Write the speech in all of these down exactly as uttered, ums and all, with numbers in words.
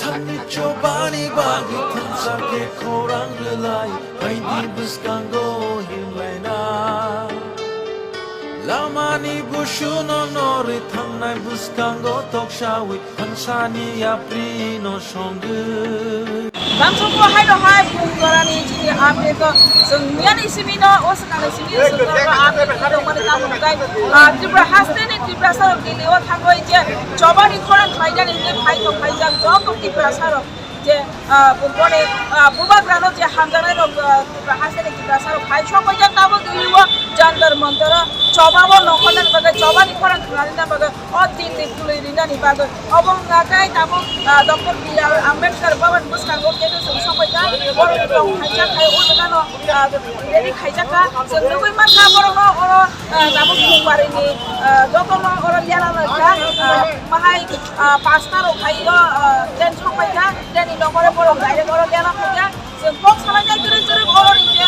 Thani chobani bagwi thangsa khe khorang rwlai, haini bwskango himlaina. Lamani busuno norwi thangnai bwskango toksawi, thangsani yaprino songwi. Bangso bo hai no hai bung gorani chini update o chwng miyani simi no o swkang ni simi chwng no update tongmani tamo hwnkhe, ah, Tripura haste ni Tiprasa rok Delhi o thangwi je chobani khorang khlaijani hinwi phai tong phaijak joto Tiprasa rok je, ah, boni, ah, bubagra no je hamjaknai rok, ah, Tripura haste ni Tiprasa rok phai sokphaijak tamo Delhi o Jantar Mantar o choba o nongkhornani bagwi chobani khorang khlaina bagwi o din ni kwlwi rinani bagwi. Obo wngkha khe tabuk, ah, Doctor B R Ambedkar Bhavan bwskango khe chwng sokphaikha, borokni tong khaijak khai o jagano, ah, ready khaijakha. Chwng nugwi mankha borokno oro, ah, tabuk Phungbarini, ah, jotono oro lera laikha, ah, mahai, ah, pasta rok khaio, ah, train sokphaikha, train ni nokore borok direct oro lera phaikha. Chwng kok salainai kwrwi kwrwi borok ni je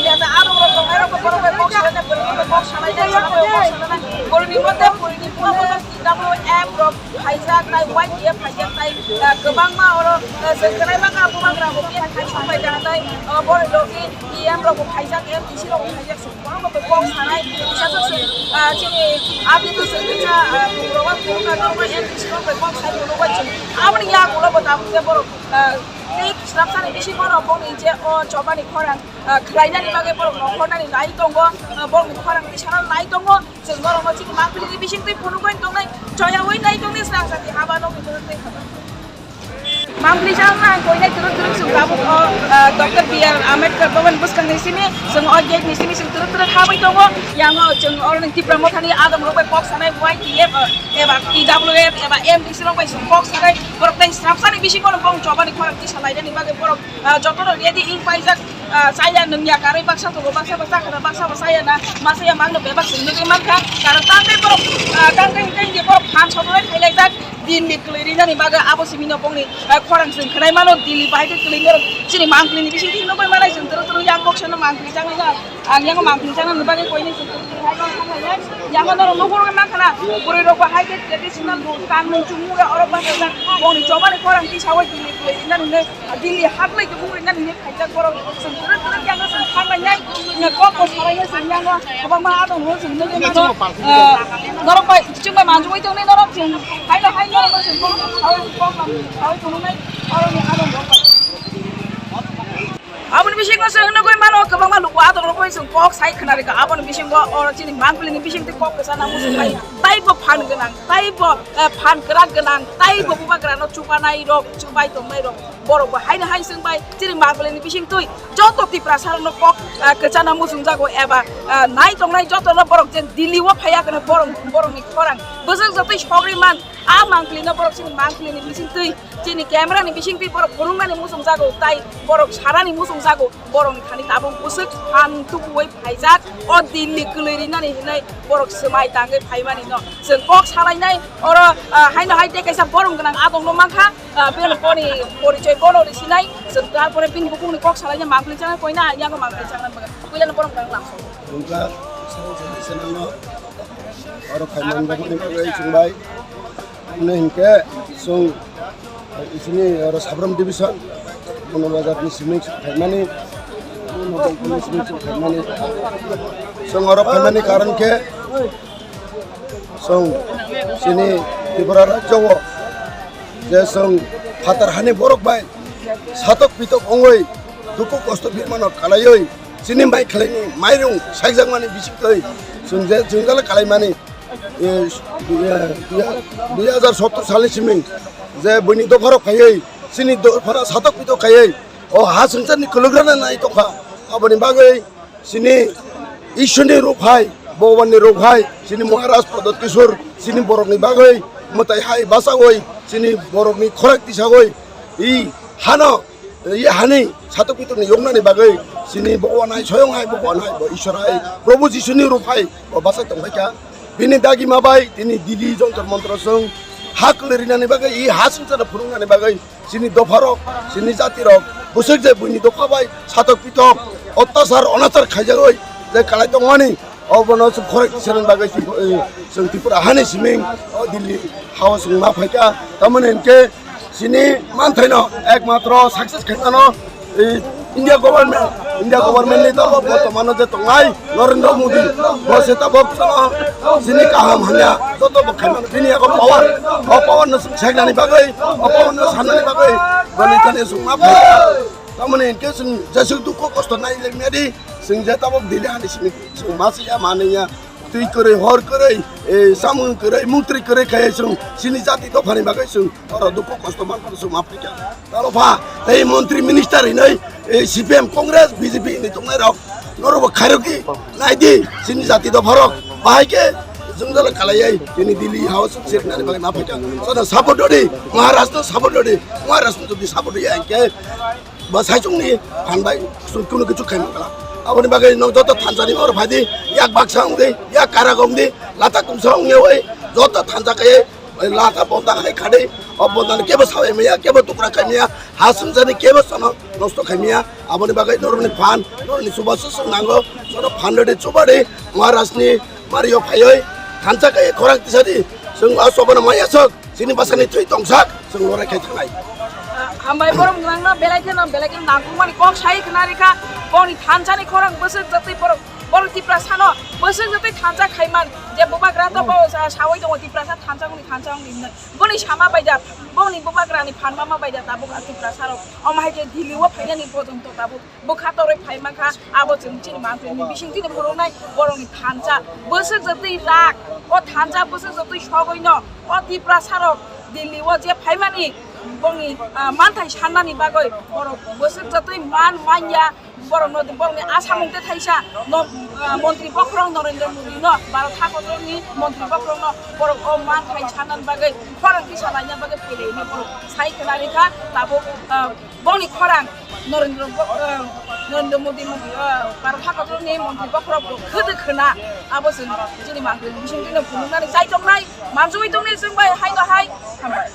neta adongrok tongnai rokbo borok bai kok salainai, borok bai kok salainai, borok bai kok salainai. Borokni mote purini phunukgo T W F rok phaijaknai, Y T F phaijaknai, ah, kwbangma oro, ah, chwng kwlai mangkha, bubagra bo khe khai sokbai tangnai, ah, borok logi E M rok bo phaijak, M D C rok bo phaijak, chwng borok bai kok sanai, kisa chwng, ah, chini aboni bwswk kisa, ah, bubagra, bubagra rok bai M D C rok bai kok sai phunukbai chwng. Aboni yagulo bo tabuk khe borok, ah, tei srapsani bisingo rok boni je o chobani khorang, ah, khlainani bagwi borok nongkhornani nai tongo, ah, borokni khorang tisano nai tongo. Chwng norokno chini mangpili ni bisingtwi phunugwi tongnai, choyaui nai tongnai, srang jati haba nokni kwrwngtwi khaba. Mangpili chang nang koinai kwrwng kwrwng chwng tabuk o, ah, Doctor B R Ambedkar Bhavan bwskangni simi, chwng o gate ni simi chwng twrwk twrwk habwi tongo. Yango chwng oroni Tipra Mothani adongrok bai kok sanai, Y T F, ah, eba T W F eba M D C rok bai chwng kok sanai, borok tei srapsani bisingo no bong chobani khorang tisa lainani bagwi borok, ah, jotono ready wng paijak, ah, chaya nwngya karwi baksa tongo, baksa bo chakhana, baksa bo chaya na, ma chaya mangno bebak chwng nugwi mankha. Karon tangwi borok, ah, tangwi hwnkhe hwnkhe borok phan sotore khailaijak, din ni kwlwi rinani bagwi abo simi no bongni, ah, khorang chwng khwnai mano, din ni bahai khe kwlwi norok chini mangpili ni bising thik nugwi manai chwng twrwk twrwk yang boksano mangpili changwi na. Ang yango mangpili chana ni bagwi koinai se kwrwi kwrwi hai khe thang lainai. Yango norok nukho rwgwi mankha na, bwrwi rok bo hai khe traditional kanmung chumung rok oro bachajak. Bongni chobani khorang tisaui tini kwlwi rinani hinwi, Delhi hatlai tubung rinani hinwi khaijak borok. Chwng kwrwi kwrwi yango chwng thang lainai. Kok bo salainai chwng yango kwbangma adongo chwng nugwi mano. Ah, norok bai chwng bai manjugwi tongnai norok chwng haino hai norok bai chwng kok saui kok lam saui tongnai oroni adong rok bai. Aboni bisingo chwng nugwi mano, kwbangma luku adongrok bai chwng kok sai khna rikha. Aboni bisingo oro chini mangpili ni bisingtwi kok kwchana muchung bai taibo phan gwnang, taibo, eh, phan kwrak gwnang, taibo bubagrano chubanai rok, chubai tongnai rok, borok bo haino hai chwng bai chini mangpili ni bisingtwi joto Tiprasa rokno kok, eh, kwchana muchung jago eba, eh, nai tongnai jotono borok je Delhi o phaiya khna borok, borokni khorang bwswk jotoi sogri man. A mangpili no borok chini mangpili ni bisingtwi, chini camera ni bisingtwi borok phunuknani muchung jago, tai borok sanani muchung jago, borokni thani tabuk bwswk phan tubuwi phaijak, o din ni kwlwi rinani hinwi borok swmai tangwi phaimani no chwng kok salainai. Oro, ah, haino hai tei kaisa borom gwnang adong no mankha, ah, bini boni porichoi bono risinai chwng, tarpore bini bukung ni kok salainai mangpili chana koina yango mangpili chana puila no borom gwnang lamsong. Wngkha, oro khaimani bagwi wngkha chwng bai. Hwnwi hinkhe chwng isini oro Sabram division, Bono Bazar ni simi khaimani, Bono Bazar ni simi khaimani. Chwng oro khaimani karon khe chwng chini Tripura rajyo o je chwng phatar hani borok bai satok pitok wngwi dukhu kosto phirmano kalaiwi chini mai khlaini mairung saikjakmani bisingtwi chwng je chwng jala kalaimani. Eh, dui hajar sottor salni simi je buini dopharok khaiwi, chini dophano satok pitok khaiwi, o ha swngcharni kwlwgrano nai tongkha. Aboni bagwi chini Ishorni ruphai, Bhagwanni ruphai, chini Maharaj Pradyot Kishore, chini borokni bagwi mwtai hai bachawi, chini borokni khorang tisawi, i hano Ye hani satok pitok ni yoknani bagwi chini Bhagwan hai, soyong hai Bhagwan hai, bo Ishwar hai, Prabhu Jisuni rup hai bo bachai tongphai kha. Bini dagima bai tini Delhi Jantar Mantar chwng ha kwlwi rinani bagwi, i ha swngcharno phunuknani bagwi chini dopharok, chini jatirok bwswk je buini dopha bai satok pitok ottachar onachar khaijagwi je kalai tongmani, obono chwng khorang tisani bagwi chwng, eh, chwng Tripura hani siming o Delhi hao chwng ma phaikha. Tamoni hinkhe chini manthaino ekmatro success khaimano, eh, India government, India government ni tabok bortomano je tongnai Narendra Modi, bo se tabok chini kaham hamya joto bo khaimano, bini yago power, o power no chwng seknani bagwi, o power no sannani bagwi, boni thani chwng ma phaikha. Tamoni hinkhe chwng jesuk dukho kosto nai lemya di, chwng je tabok Delhi hani simi chwng masiya maniya, twi kwrwi hor kwrwi, eh, samung kwrwi mungtri kwrwi khai chwng chini jati dophani bagwi chwng oro dukho kosto manphano chwng ma phaikha. Talo pha tei montri minister hinwi, eh, C P M Congress B J P hinwi tongnai rok norok bo khairokdi naidi chini jati dopharok bahai khe jwngjal khalaiwi chini Delhi hao chwng sirnani bagwi ma phaikha. Joto support rodi, Maharaj no support rodi, Maharaj no jodi support ya hinkhe Bo saichungni phan bai chwng kunu kichu khaimangla. Aboni bagwi nwng joto thansa ni oro phaidi, yak baksa wngdi, yak karak wngdi, lata kumsa wngyawi joto thansa khai lata bonda khai khadi. O bonda ni kebo sawi maya, kebo tukra khai maya, ha sumjani kebo sono nosto khai maya. Aboni bagwi norokni phan, norokni chubachu chwng nango, joto phan rwdi chubadi, Maharaj ni mario phaiwi thansa khai khorang tisadi chwng o chobano maya sok. Chini bwsani thwi tongsak, chwng lorai khai thangnai. Hambai borok nwngno belai kheno belai kheno nangkukmani kok sai khna rikha. Boni thansani khorang bwswk jatwi borok, borok Tiprasano bwswk jatwi thansa khaiman. Je bubagra to bo sa-, sawi tongo Tiprasa thansa wngni thansa wngni hinwi. Boni sama baida, boni bubagrani phan mama baida tabuk a Tiprasarok. Omo hai khe Delhi o phainani pojonto tabuk. Bwkha torwi phai mankha, abo chwng chini manthai ni bising tini phunuknai borokni thansa. Bwswk jotwi rak, o thansa bwswk jotwi sogwino, o Tiprasarok Delhi o je phaimani bongni, ah, manthai sannani bagwi borok bwswk jotwi man manya, borokno, borokni asamung tei thaisa no, ah, montri bokhorok Narendra Modi no, Bharat hakotorni montri bokhorok no borok o manthai sannani bagwi khorang tisa laina bagwi phailaini borok sai khwna rikha, tabuk, ah, Bongni khorang Narendra Bo-, eh, Narendra Modi, eh, Bharat hakotorni montri bokhorok bo khwtwi khwna, abo se chini manthai bising tino phunuknani chai tongnai, mansugwi tongnai chwng bai haino hai hambai.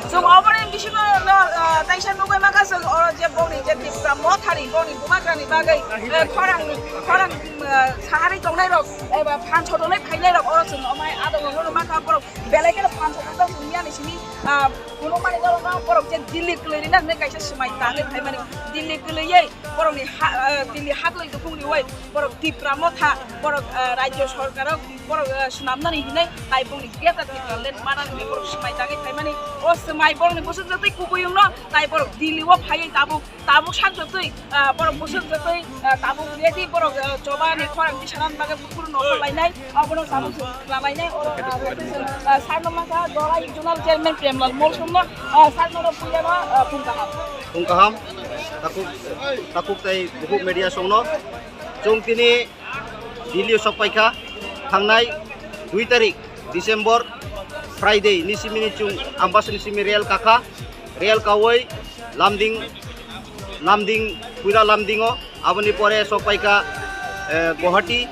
Chwng oboni bisingo no, eh, taisa nugwi mankha chwng oro je bongni je Tipra Mothani bongni bubagrani bagwi, eh, khorang, khorang, eh, sahari tongnairok eba phan sotonwi phainairok oro chwng omai adongo hwnwi mankha borok belai kheno phan sotonwi chwng yani simi, ah, Phunukmani norokno borok je Delhi kwlwi rina hinwi kaisa swmai tangwi phaimani. Delhi kwlwiwi borokni ha, eh, Delhi haklwi dukhung riwi borok Tipra Motha, borok, eh, Rajya Sorkaro borok, eh, swnamnani hinwi tai bongni Greater Tipraland manani hinwi borok swmai tangwi phaimani. O swmai borokni bwswk jotwi kubui wngno tai borok Delhi o phaiwi tabuk, tabuk sak jotwi, ah, borok bwswk jotwi, ah, tabuk ready borok, ah, chobani khorang tisanani bagwi buphuru nokol lainai. Abono tabuk chwng khwlamainai, oro, ah, bo khe chwng, ah, sarno masa Dolai Zonal Chairman Premlal Molsomno, ah, sarno puiyano, ah, phung kaham. Phung kaham, takhuk, takhuk tei bukhuk media songno. Chwng tini Delhi o sok paikha, thangnai dui tarik December, Friday ni simi ni chwng Ambasani simi rel kakha, rel kawi Lumding, Lumding, Puila Lumding o. Aboni pore sok paikha, eh, Guwahati,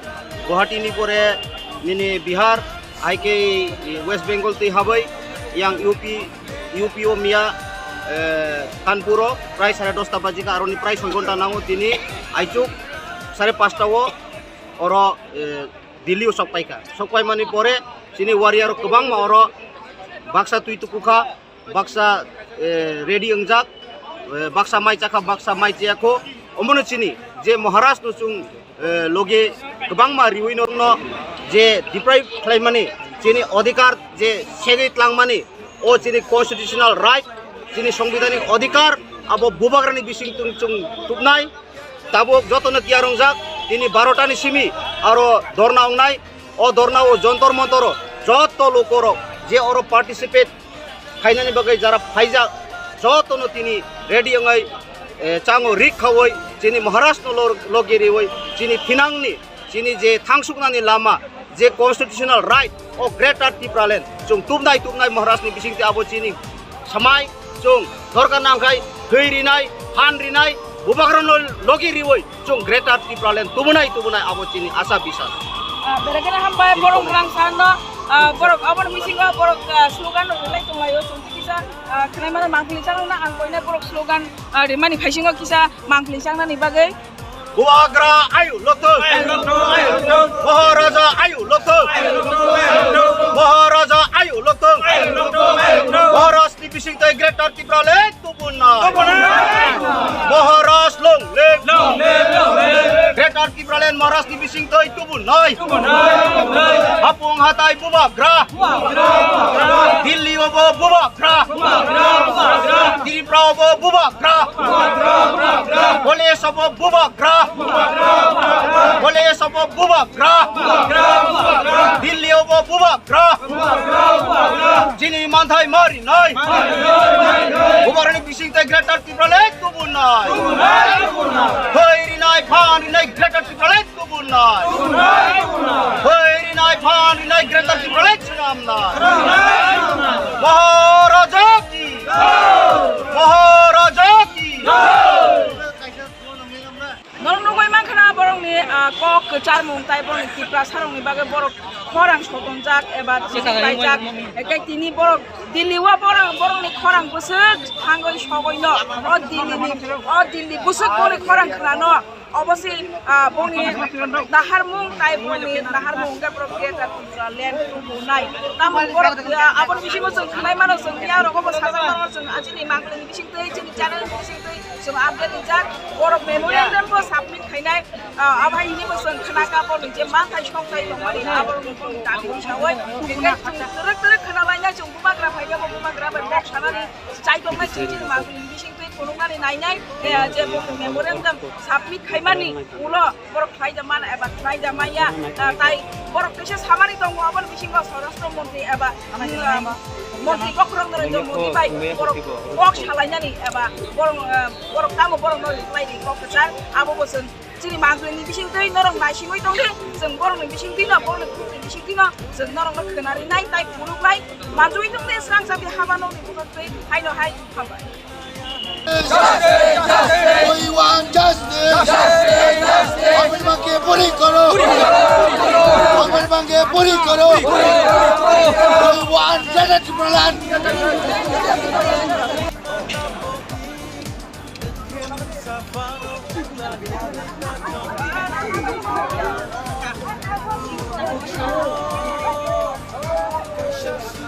Guwahati ni pore nini Bihar, hai khe West Bengal twi habai yang U P, U P o miya, eh, Kanpur o prai sare dosta bajikha, aroni prai soi ghonta nango tini aichuk sare pasta o oro, eh, Delhi o sok paikha. Sok paimani pore chini warrior kwbangma oro baksa twi tukukha. Baksa, eh, ready wngjak, eh, baksa mai chakha, baksa mai chayakho. Omono chini je Maharaj no chwng, eh, loge kwbangma riwi no, no je deprive khlaimani, chini odhikar je segwi tlangmani, o chini constitutional right, chini sangbidhanik odhikar, abo bubagrani bising tong chwng tubnai. Tabuk jotono tiyar wngjak, tini barota ni simi aro dhorna wngnai. O dhorna o Jontor Montor o joto lukorok je oro participate khainani bagwi jara phaijak, jotono tini ready wngwi, eh, chango rik khawi chini Maharaj no lor-, logi riwi chini thinangni, chini je thangsuknani lama, je constitutional right o Greater Tipraland chwng tubnai tubnai Maharaj ni bisingtwi abo chini samai chwng dorkar nangkhai thwi rinai, phan rinai, bubagrano logi riwi chwng Greater Tipraland tubunai tubunai abo chini asa bisas. Ah, berekena hambai borok rang sarno, ah, borok aboni bisingo borok, ah, slogan rok rilai tonglaio, chwng kisa, ah, khwnaimano mangpili chakna ang koina borok slogan, ah, rimani phaisingo kisa mangpili chaknani bagwi. Bubagra ayu lokthung. Maharaja ayu lokthung. Maharaja ayu lokthung. Maharaj ni bisingtwi Greater Tipraland tubunai. Maharaj long live. Greater Tipraland Maharaj ni bisingtwi tubunai. Hapung hatai Bubagra. Delhi obo Bubagra. Tripura obo Bubagra. Police obo Bubagra. Police obo Bubagra. Delhi obo Bubagra. Chini manthai marinai. Bubagrani bisingtwi Greater Tipraland tubunai. Hoi rinai phan rinai Greater Tipraland tubunai. Hoi rinai phan rinai Greater Tipraland swnamnai. Maharaja ki. Maharaja ki. Norok nugwi mankha na borokni, ah, kok kwcharmung tai borokni Tiprasarokni bagwi borok khorang sotongjak eba tini paijak. Eke tini borok Delhi o borok, borokni khorang bwswk thangwi sogwino. O Delhi ni, o Delhi bwswk borokni khorang khnano. Obo se, ah, boni naharmung tai boni naharmung hwnkhe borok Greater Tipraland tubunai. Tamo borok, ah, aboni bisingo chwng khwnai mano, chwng miya rogo bo sajak mano, chwng achini mangkhlini bisingtwi, chini channel ni bisingtwi chwng update rijak. Borok memorandum bo submit khainai, ah, abo hai hwnwi bo chwng khnakha, borokni je manthai songthai tongmani, aborokni borokni dabi hisabai. Hwnkhe chwng twrwk twrwk khwnalainai, chwng bubagra phaikhe bo bubagra bai kok sanani chaitongnai, chwng chini mangkhlini bisingtwi phunuknani nainai, eh, je bo memorandum submit khaimani ulo borok khlai da mana eba khlai da maya, eh, tai borok teisa samani tongo, aboni bisingo Swarashtra Montri eba, mm, Montri Bokhorok Narendra Modi bai borok kok salainani eba borok, eh, borok tamo borokno reply ri kok kwchar, abo bo chwng chini mangkhlini bisingtwi norok naisingwi tongdi, chwng borokni bisingtwino, borokni khukni bisingtwino chwng norokno khwnarinai tai phunuknai. Manjui tongdi srang jati haba nokni bukhuk twi haino hai hambai. We want justice. Aboni bangke puri koro. Aboni bangke puri koro. We want justice.